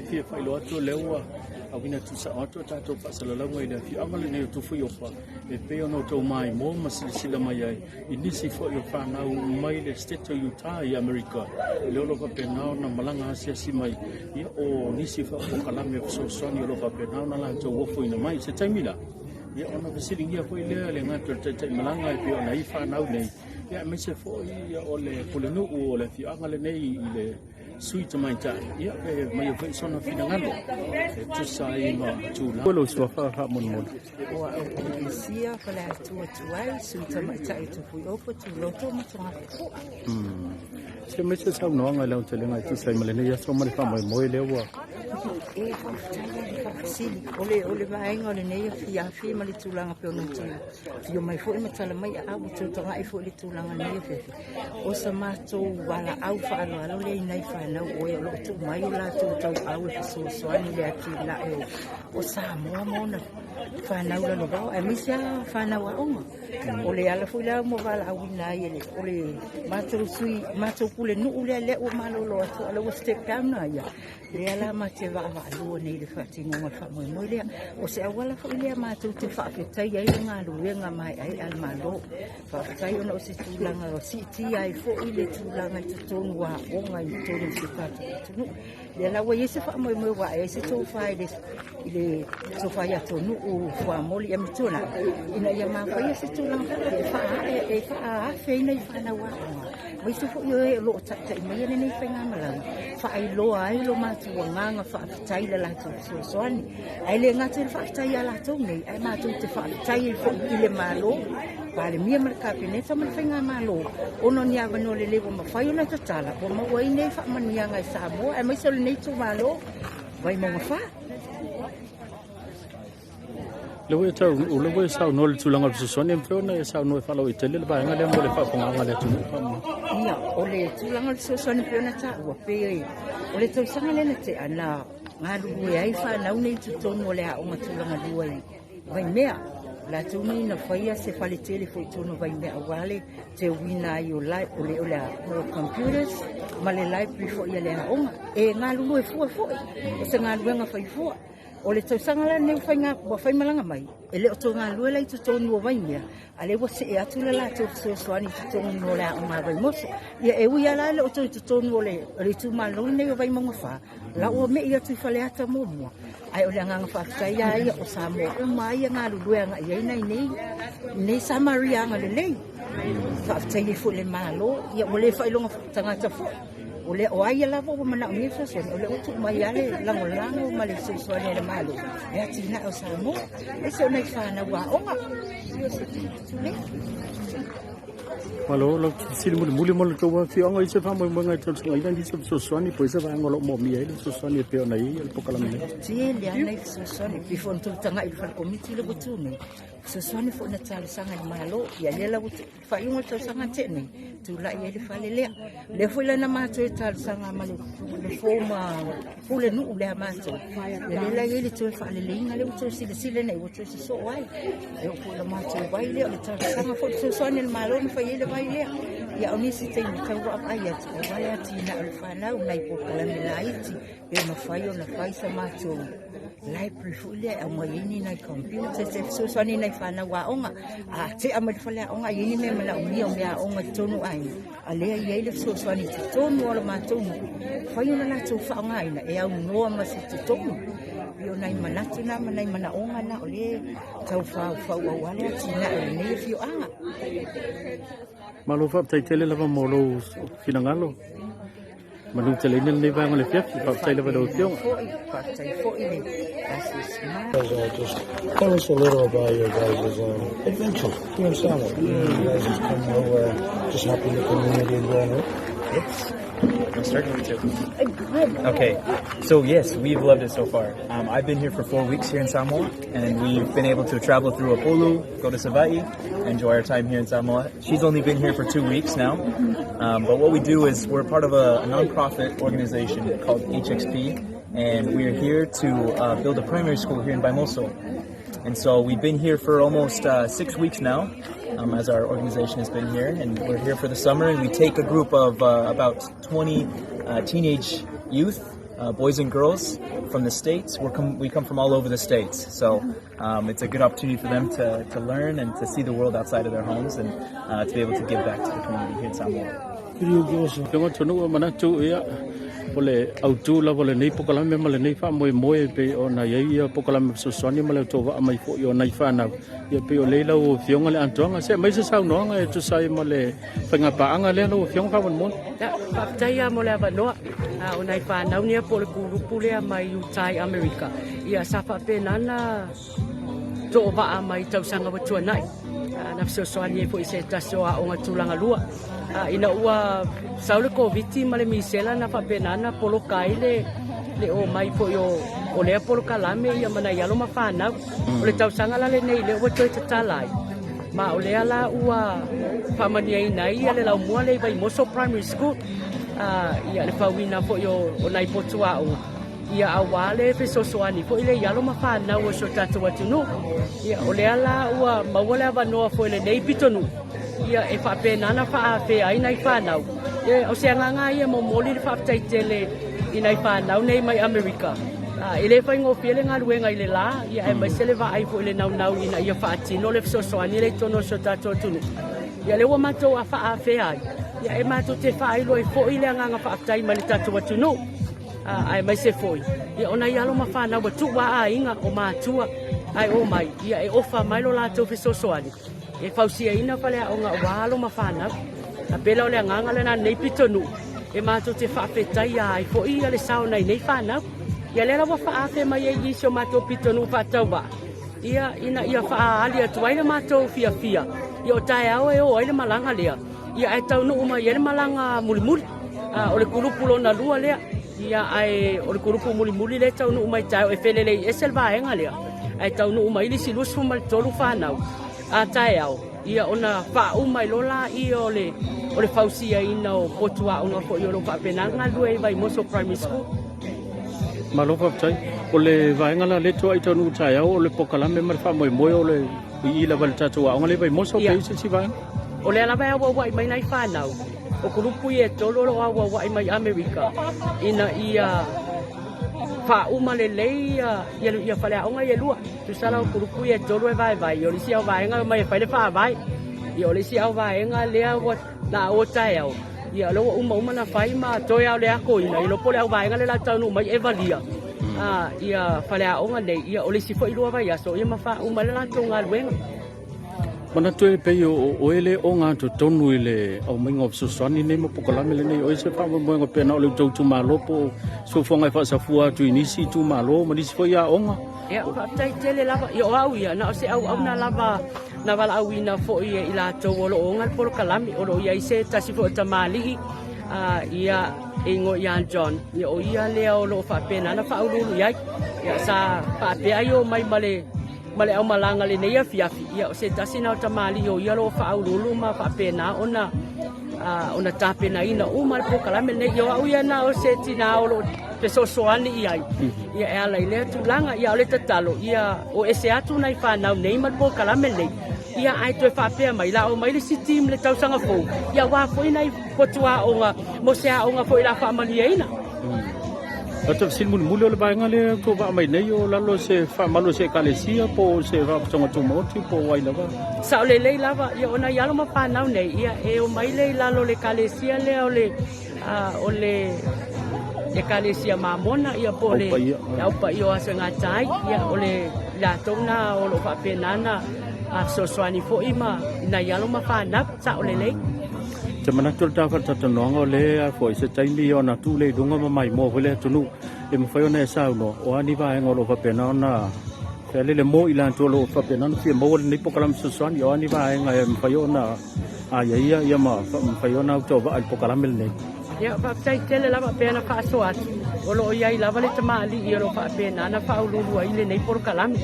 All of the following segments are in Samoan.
fia faailoa atu o lea ua auina tuusao atu a tatou faasalalauga i le afioaga lenei o Tufuiopa e pei ona outou maimoa ma silasila mai ai i nisi foi o fanau mai le State o Utah i Amerika, lea o lo o faapena ona malaga asiasi mai. Ia, o nisi foi o polokalame o fesoasoani o lo o faapena ona latou ofoina mai. I se taimi la, ia ona fesiligia foi lea le gata o le taitai malaga e pei ona i fanau nei, ia aemaise foi o le pulenuu o le afioaga lenei i le sui tamaitai, ia pe aumaia foi sona finagalo e tusa ai ma tulaga. Lou suafa faamolemole. O au o Lucia Faleatua Tuai, sui tamaitai o Tufuiopo, Tuloto ma Togafufu'a. Se mai se saunoaga i le aotelega e tusa ai ma lenei aso ma le faamoemoe lea ua. E faafetai le faafesili. O le vaega o lenei afiafi ma le tulaga pe ona te fio mai foi ma tala mai a ua tautagai foi le tulaga nei afiafi. O sa matou valaau faaaloalo lea i nai fanau o e o lo o tuu mai o latou tauau e fesoasoani le atinae o Samoa ma ona fanau lalovao, aemaise lava fanau aoga. O le ala foi lea ua valaauina ai e le, o le matou sui, matou pulenuu lea ua malolo atu, a o lea ua step down na ia, lea la ma te vaavaalua nei i le faatinoga o le faamoemoe lea. O se auala foi lea matou te faafetai ai le galuega maeaea a le Malo. Faafetai ona o se tulaga o siitia ai foi le tulaga i totonu o aoga i totonu o si o tatou atunuu. Lea la ua i ai se faamoemoe ua ae ai se tofa i le tofa ia Tonu'u Fuamoli Amituanai ina ia mafaia se tulaga faapea e faaae e faaafe ai nai fanau aoga, aemaise foi o e o lo o taitai maia lenei faigamalaga, faailoa ai lo matou agaga faafetai i le latou fesoasoani. Ae le gata i le faafetai ia latou nei, ae matou te faafetai ai foi i le Malo, Palemia ma le Kapeneta ma le Faigamalo, ona o ni avanoa lelei ua mafai ona tatala ua maua ai nei faamanuiaga e Samoa, aemaise o lenei itumalo Vaimauga 4. Le ua e tau, o le ua e saunoa i le tulaga o le fesoasoani, e mafai ona e saunoa e faalauaitele le vaega lea mo le faafofogaaga a le atunuu faamolemole. Ia, o le tulaga o le fesoasoani pei ona taua, pe o le tausaga lea na tea na galulue ai fanau nei i totonu o le aoga tulaga lua i Vaimea. Latou nei na faia se faletele foi i totonu o Vaimea aua le teuina ai o le computers ma le library foi a le aoga. E galulue fua foi, o se galuega fai fua. O le tausaga la lenei ua faimalaga mai, e le o toe galulue la i totonu o Vaimea, a lea ua see atu le latou fesoasoani i totonu o le aoga a Vaimoso. Ia, e ui lava la e le o toe i totonu o le itumalo lenei o Vaimauga 4, la ua mei atu i Faleata 1, ae o le agaga faafetai lava ia o Samoa uma ai e galulue agai i ai nai nei Samaria agalelei. Faafetai ai foi i le Malo, ia ua le faailoga tagata foi. O lea o ai lava ua manaomia fesoasoani, o lea ua tuu mai lava le lagolago ma le fesoasoani a le Malo e atinae o Samoa, aemaise o nai fanau aoga. Ia, se lea. Malo, lau fesili mulimuli mo le tou afioaga i se faamoemoega e talosagaina nisi o fesoasoani po o se vaega o lo o moomia ai le fesoasoani e pei ona i ai le polokalame nei. Tele lava nai fesoasoani. Pei foi ona outou tagai i le fale komiti lea ua tu nei, fesoasoani foi na talosaga i le Malo. Ia lea la ua faaiuga o le tausaga na tea nei, tulai ai le fale lea. Lea foi la na matou talosaga ma le former pulenuu lea a matou, ia lea la e i ai le toe faaleleiga lea ua toe silasila nei ua toe sosoo ai. E oo foi i le matou vai lea, o le talosaga foi fesoasoani a le Malo na fai ai le vai lea. Ia o nisi taimi tau vaavaai atu aua le atinae o le fanau, nai polokalame laiti pe mafai ona fai sa matou library foi lea e aumai ai ni nai computers e fesoasoani i nai fanau aoga. A tea mai le fale aoga e i ai ni mea manaomia o mea aoga i totonu o aiga, a lea e i ai le fesoasoani i totonu o le matou nuu, mafai ona latou faaaogaina e aunoa ma se totogi. E pei o nai manatu na ma nai manaoga na o lea e tau faufau aua le atinae o lenei afioaga. Malo, faafetai tele lava mo lou finagalo. Manuteleina lenei vaega o le afiafi. Faafetai lava i lau afioga. Foi, faafetai foi le asiasi mai. Just tell us a little about your guys' adventure here in Samoa. You guys just coming over, just helping the community and growing up. Yes. I'm starting with you. Okay, so yes, we've loved it so far. I've been here for 4 weeks here in Samoa, and we've been able to travel through Upolu, go to Savai'i, enjoy our time here in Samoa. She's only been here for 2 weeks now, but what we do is we're part of a nonprofit organization called HXP, and we are here to build a primary school here in Vaimoso. And so we've been here for almost 6 weeks now, as our organization has been here, and we're here for the summer. And we take a group of about 20 teenage youth. boys and girls from the States. We come from all over the States. So it's a good opportunity for them to learn and to see the world outside of their homes and to be able to give back to the community here in Samoa. Could you give us a Afioga Tonu'a manatu ia o le autu lava o lenei polokalame ma lenei faamoemoe e pei ona i ai ia polokalame fesoasoani ma le autovaa mai foi o nai fanau ia pei o lea i lau Afioga le atoaga. Se aumai se saunoaga e tusa ai ma le faigapaaga lea lau Afioga faamolemole. Ia, faafetai lava mo le avanoa. O nai fanau nei po o le kulupu lea mai Utah i Amerika, ia sa faapena ona toovaa mai tausaga ua tuanai. Na fesoasoani ai foi i se tasi o aoga tulaga lua. Ina ua sau le Koviti ma le misela na faapena ona poloka ai le omai foi o lea polokalame ia ma nai alo ma fanau. O le tausaga la lenei lea ua toe tatala ai, ma o lea la ua faamanuiaina ai ia le laumua lea i Vaimoso Primary School, ia le fauina foi o nai potu aoga, ia aua le fesoasoani foi lea i alo ma fanau o si o tatou atunuu. Ia o lea la ua maua le avanoa foi i lenei pitonuu, ia e faapena ona faaafea ai nai fanau. Ia o se agaga ia e momoli le faafetai tele i nai fanau nei mai Amerika. E le faigofie le galuega i le la, ia aemaise le vaai foi i le naunau ina ia faatino le fesoasoani lea i totonu o si o tatou atunuu. Ia lea ua matou faaafea ai, ia e matou te faailoa ai foi le agaga faafetai mai le tatou atunuu. Aemaise foi ia o nai alo ma fanau ua tuu lava aiga o matua ae omai, ia e ofa mai lo latou fesoasoani e fausiaina faleaoga aua alo ma fanau. A pei la o le agaga lena i lenei pitonuu e matou te faafetaia ai foi ia le sao o nai nei fanau. Ia lea la ua faaafe mai ai i si o matou pitonuu faatauvaa, ia ina ia faaali atu ai le matou fiafia, ia o taeao e o ai le malaga lea, ia ae taunuu mai ai le malaga mulimuli. O le kulupu lona lua lea, ia ae o le kulupu mulimuli lea e taunuu mai taeao e felelei ese le vaega lea, ae taunuu mai le isi 23 fanau a taeao, ia ona faauma ai loa lea o le fausiaina o potu aoga foi o lo o faapena ona galulue ai i Vaimoso Primary School. Malo faafetai. O le vaega la lea toai taunuu taeao o le polokalame ma le faamoemoe o le i lava i le tatou aoga lea i Vaimoso pe i se isi vaega? O lea lava e auauai mai nai fanau o kulupu ia e tolu o lo o auauai mai Amerika ina ia faauma lelei ia faleaoga ia e lua. Tusa la o kulupu ia e tolu e vaevae, o le isi au vaega e omai e fai le faavae. Ia o le isi au vaega lea ua na o taeao, ia o lea ua uma uma na fai ma toe ao le akoina, i lopo le au vaega lea la taunuu mai e valia ia faleaoga nei, ia o le isi foi lua vaiaso ia ma faauma le latou galuega. Manatu e pei o oe le ogatotonu i le aumaiga o fesoasoani nei ma polokalame lenei, o ai se faamoemoega pe na o le tou itumalo po o fuafuaga e faasafua atu i nisi itumalo ma nisi foi aoga? Ia, faafetai tele lava. Ia, o au ia, na o se auauna lava na valaauina foi e i latou o lo o ona le polokalame, o lo o i ai se tasi foi o tamalii, ia, e igoa ia John, ia, o ia lea o lo o faapena ona faauluulu i ai. Ia, sa faapea ai omai ma le ma le aumalaga lenei afiafi, ia o se tasi na o tamalii o ia o lo o faauluulu ma faapena ona ona tapenaina uma le polokalame lenei. Ia o au ia na o se tina o lo o fesoasoani i ai, ia e ala i lea tulaga. Ia o le tatalo, ia o ese atu nai fanau nei ma le polokalame lenei, ia ae toe faapea mai la omai le isi team le tausaga fou, ia aua foi nai potu aoga mo se aoga foi la faamanuiaina. O te fesili mulimuli o le vaega lea ua vaa mai nei o lalo se faamalu o se ekalesia po o se faalapotopotoga tumaoti po o ai lava? Sao lelei lava, ia o nai alo ma fanau nei, ia e omai lea i lalo o le ekalesia lea o le o le ekalesia Mamona, ia po o le Au Paia o Aso e Gata ai, ia o le latou na o lo o faapena ona fesoasoani foi ma nai alo ma fanau. Sao lelei. Te manatu o le ta faalatalanoaga o lea foi se taimi ona tuu lea i luga ma maimoa foi le atunuu e mafai ona e saunoa o a ni vaega o lo o faapena ona fealele mo i latou o lo o faapena ona fia maua lenei polokalame fesoasoani, o a ni vaega e mafai ona aiaia ia ma mafai ona autovaa i le polokalame lenei. Ia, faafetai tele lava pei ona faasoa atu, o lo o i ai lava le tamalii o lo o faapena ona faauluulu ai lenei polokalame.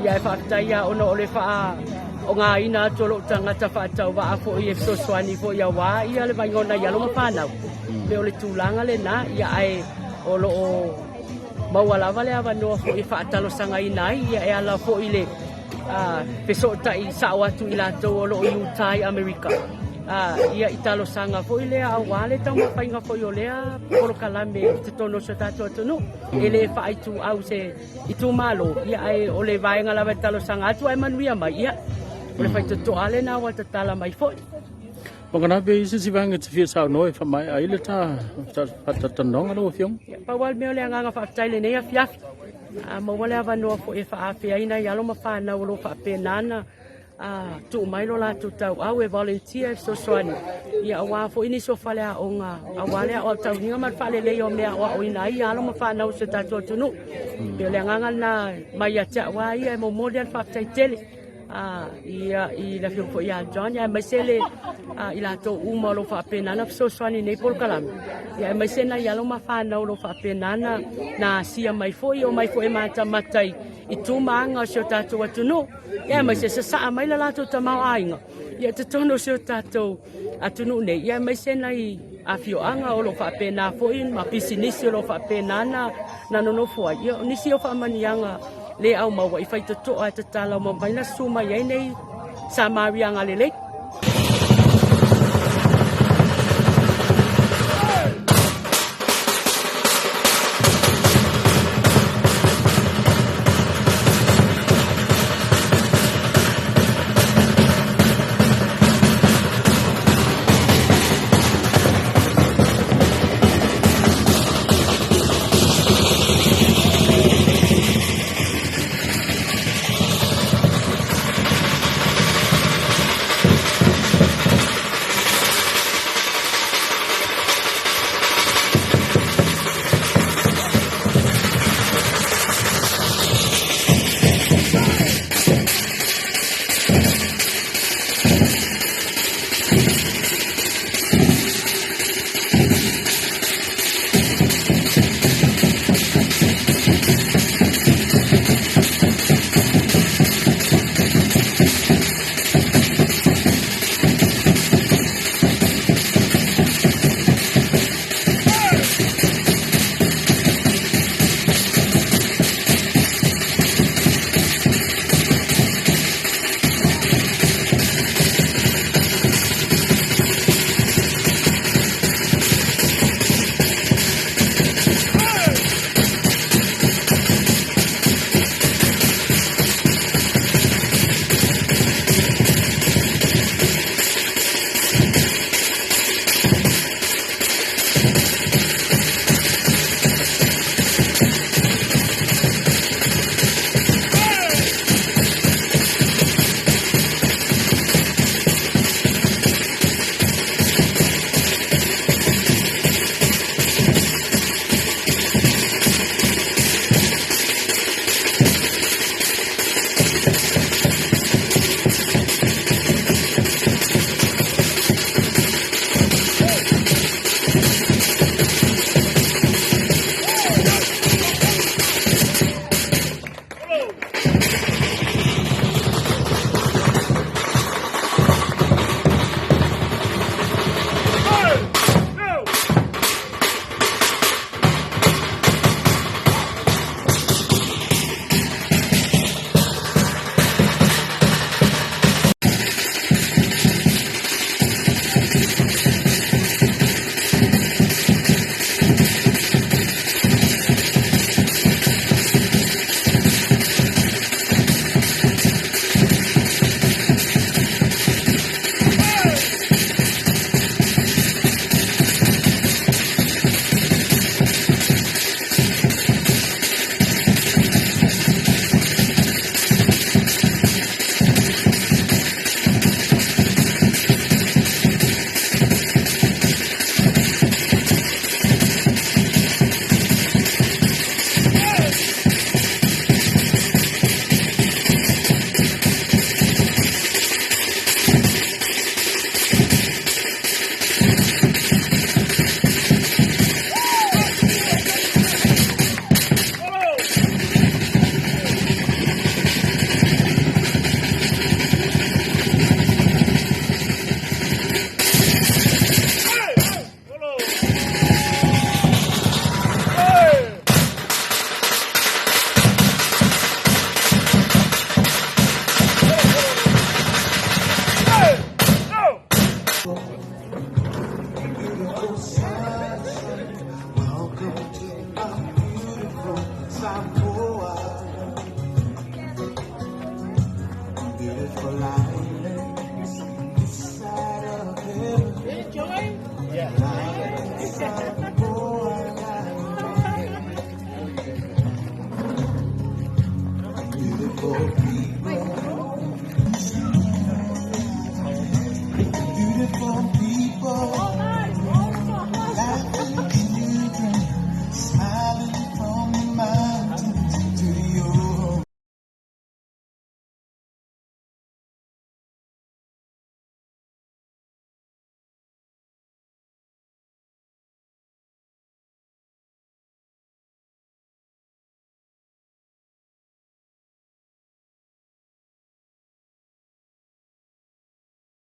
Ia, e faafetai lava ona o le faaaogaina atu o lou tagata faatauvaa foi e fesoasoani foi aua ia le vaaiga o nai alo ma fanau. Pei o le tulaga lena, ia ae o lo o maua lava le avanoa foi e faatalosagaina ai, ia e ala foi i le fesootai sao atu i latou o lo o i uta i Amerika. Ia, i talosaga foi lea aua le taumafaiga foi o lea polokalame i totonu o si o tatou atunuu. E le faaituau se itumalo, ia, ae o le vaega lava e talosaga atu ae manuia mai, ia, o le faitotoa lena ua tatala mai foi. Magana pe i se isi vaega e te fia saunoa e faamaea ai le ta faatalatalanoaga lau Afioga? Ia, pau lava le mea o le agaga faafetai i lenei afiafi. A maua le avanoa foi e faaafea ai nai alo ma fanau o lo o faapena ona tuu mai lo latou tauau e volunteer e fesoasoani, ia, aua foi nisi o faleaoga, aua le aoaotauniga ma le faaleleia o mea aoaoina ai alo ma fanau o si o tatou atunuu. Pei o le agaga lena mai ia te au a ia e momoli lava le faafetai tele ia, i le afioga foi ia John, aemaise le i latou uma o lo o faapena ona fesoasoani i nei polokalame, ia, aemaise nai alo ma fanau o lo o faapena na asia mai foi, o mai foi e matamata i tu ma aga o si o tatou atunuu, ia, aemaise sasaa mai le latou tamaoaiga, ia, i totonu o si o tatou atunuu nei, ia, aemaise nai afioaga o lo o faapena foi ma pisinisi o lo o faapena na nonofo ai. Ia, o nisi o faamanuiaga le au maua i faitotoa e tatala uma mai na susu mai ai nei Samaria agalelei.